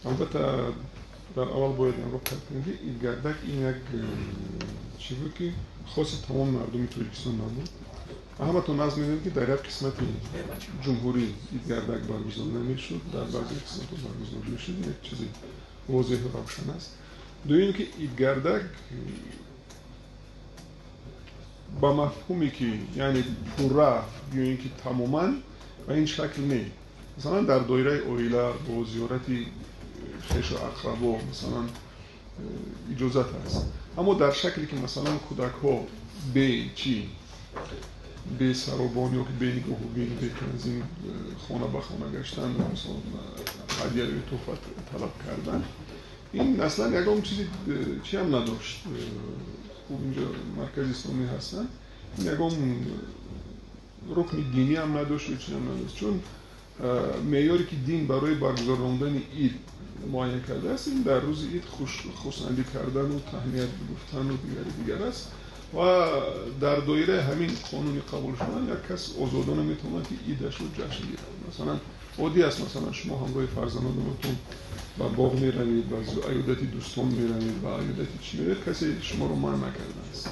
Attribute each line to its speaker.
Speaker 1: Албатта, дар аввал бояд инро қайд кунем, ки идгардак ин як чиз буд, ки хоси тамоми мардуми Тоҷикистон набуд. Ҳаматон наз медонед, ки дар як қисмати ҷумҳурӣ идгардак баргузор намешуд, дар баъзе қисматҳо баргузор мешуд. Як чизи возеҳу равшан аст. Дуюм, ки идгардак ба мафҳуме, ки яъне пурра ё ин ки тамоман ба ин шакл не. Масалан, дар доираи оила бо зиёрати хешу ақрабо, масалан, иҷозат аст. Аммо дар шакле, ки масалан кӯдакҳо бе чӣ, бе саробон ё ки бе нигоҳубин, бе танзим хона ба хона гаштан, масалан, ҳадя ё туҳфа талаб кардан, ин аслан ягон чизи чӣ ҳам надошт. Хуб, инҷо маркази исломӣ ҳастанд, ин ягон рукни динӣ ҳам надошт ё чиз ҳам надошт, чун меъёре, ки дин барои баргузор намудани ид муайян кардааст, ин дар рӯзи ид хурсандӣ кардану таҳният гуфтану дигару дигар аст. Ва дар доираи ҳамин қонуни қабул шудан як кас озодона метавонад, ки идашро ҷашн гирад. Масалан, оддӣ аст, масалан, шумо ҳамроҳи фарзандонатон ба боғ меравед, ба аёдати дӯстон меравед, ба аёдати чӣ меравед, касе шуморо манъ накардааст.